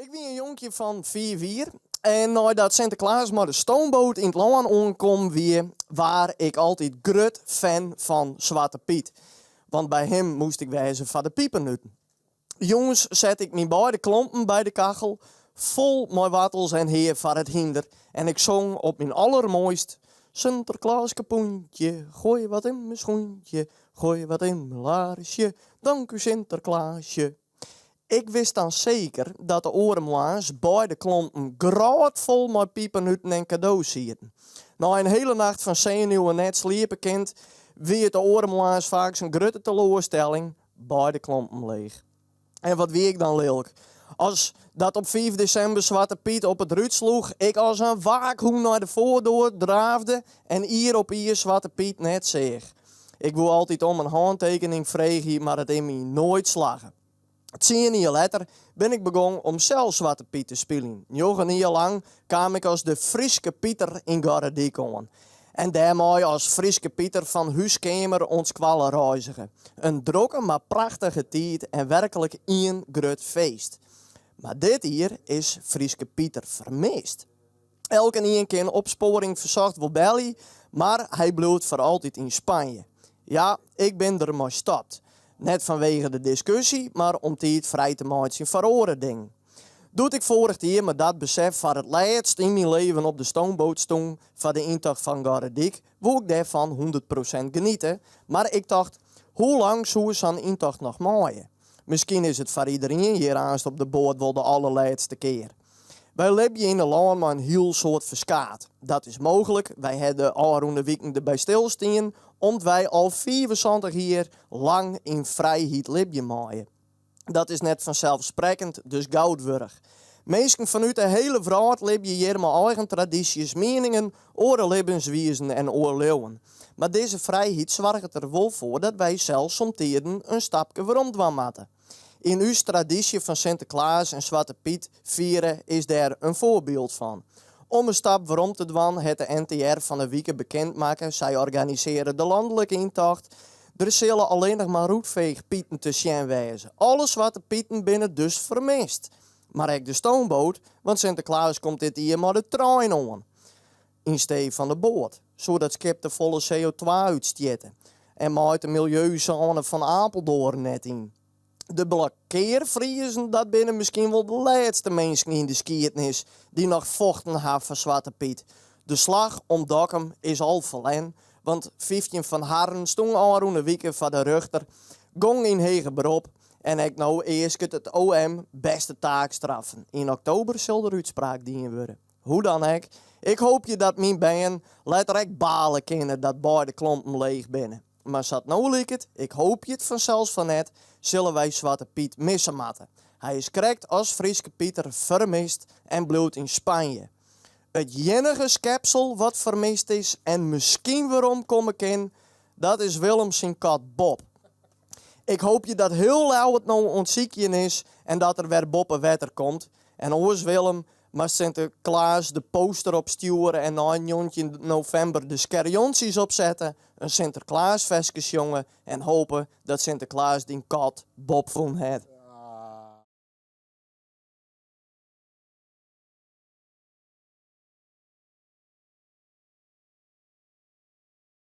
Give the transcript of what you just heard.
Ik wie in jonkje fan fiif jier en neidat Sinteklaas mei de stoomboat yn it lân oankommen wie, waar ik altyd grut fan fan Swarte Pyt. Want by him moast ik wêze foar de pipernuten. Jûns sette ik myn beide klompen by de kachel, fol mei woartels en hea foar it hynder en ik song op myn allermoaist, Sinterklaas kapoentje, gooi wat in myn schoentje, gooi wat in myn laarsje, dank u Sinterklaasje. Ik wist dan seker dat de oare moarns beide klompen grôtfol mei pipernuten en kado's sieten. Nei in hele nacht fan senuwen net sliepe kind, wie it de oare moarns faaks in grutte teloarstelling, beide klompen leech. En wat wie ik dan lilk. As dat op fiif desimber Swarte Pyt op it rút sloech, ik as in waakhûn nei de foardoar draafde en jier op jier Swarte Pyt net seach. Ik woe altyd om in hântekening freegje, mar it is my noait slagge. Tsien jier letter bin ik begong om sels Swarte Pyt te spyljen. Njoggen jier lang kaam ik as de Fryske Piter yn Gorredyk oan. En dêrmei as Fryske Piter fan húskeamer oant skoalle reizige. In drokke mar prachtige tiid en werklik ien grut feest. Mar dit jier is Fryske Piter fermist. Elkenien kin Opsporing Verzocht wol belje, mar hy bliuwt foar altyd yn Spanje. Ja, ik bin der mei stopt. Net fanwege de diskusje, mar om tiid frij te meitsjen foar oare dingen. Doe't ik foarich jier mei dat besef foar it lêst yn myn leven op de stoomboat stûn foar de yntocht fan Gorredyk, woe ik dêrfan hûndert prosint geniete, mar ik tocht, hoe lang soe sa'n yntocht noch meie? Miskien is it foar iderien hjir aanst op de boat wol de allerlêste kear. Wy libje yn in lân mei in hiel soad ferskaat. Dat is mooglik, wy ha de ôfrûne wiken derby stilstien, om't wy al 75 jier lang yn frijheid libje meie. Dat is net fanselssprekkend, dus goud wurdich. Minsken fanút de hele wrâld libje hjir mei eigen tradysjes, mieningen, oare libbenswizen en oar leauwen. Mar dizze frijheid soarget der wol foar dat wy sels somtiden in stapke werom dwaan moatte. Yn ús tradysje fan Sinteklaas en Swarte Pyt fiere is dêr in foarbyld fan. Om in stap werom te dwaan hat de NTR fan 'e wike bekend makke, sy organisearje de lanlike yntocht. Der sille allinnich mar roetfeechpiten te sjen wêze. Alle Swarte Piten binne dus fermist. Mar ek de stoomboat, want Sinteklaas komt dit jier mei de trein oan. Yn stee fan de boat soe dat skip te folle CO2 útstjitte en meit de miljeusône fan Apeldoorn net yn. De blokkearfriezen, dat binne miskien wol de lêste minsken yn de skiednis dy't noch fochten ha foar Swarte Pyt. De slach om Dokkum is al ferlern, want 15 fan harren stûn ôfrûne wike foar de rjochter, gong yn heger berop en ek no easket it OM bêste taakstraffen. Yn oktober sil der útspraak dien wurde. Hoe dan ek, ik hoopje dat myn bern letter ek bale kinne dat beide klompen leech binne. Mar sa't no liket, ik hoopje it fansels fan net, sille wy Swarte Pyt misse moatte. Hy is krekt as Fryske Piter fermist en bliuwt yn Spanje. It iennige skepsel wat fermist is en miskien weromkomme kin, dat is Willem syn kat Bob. Ik hoopje dat hiel Ljouwert no oan it sykjen is en dat er wer boppe wetter komt. En oars Willem, moatst Sinteklaas de poster opstjoere en nei 19 novimber de skerjontsjes opsette, in Sinterklaasferske sjonge en hope dat Sinteklaas dyn kat Bob fûn hat.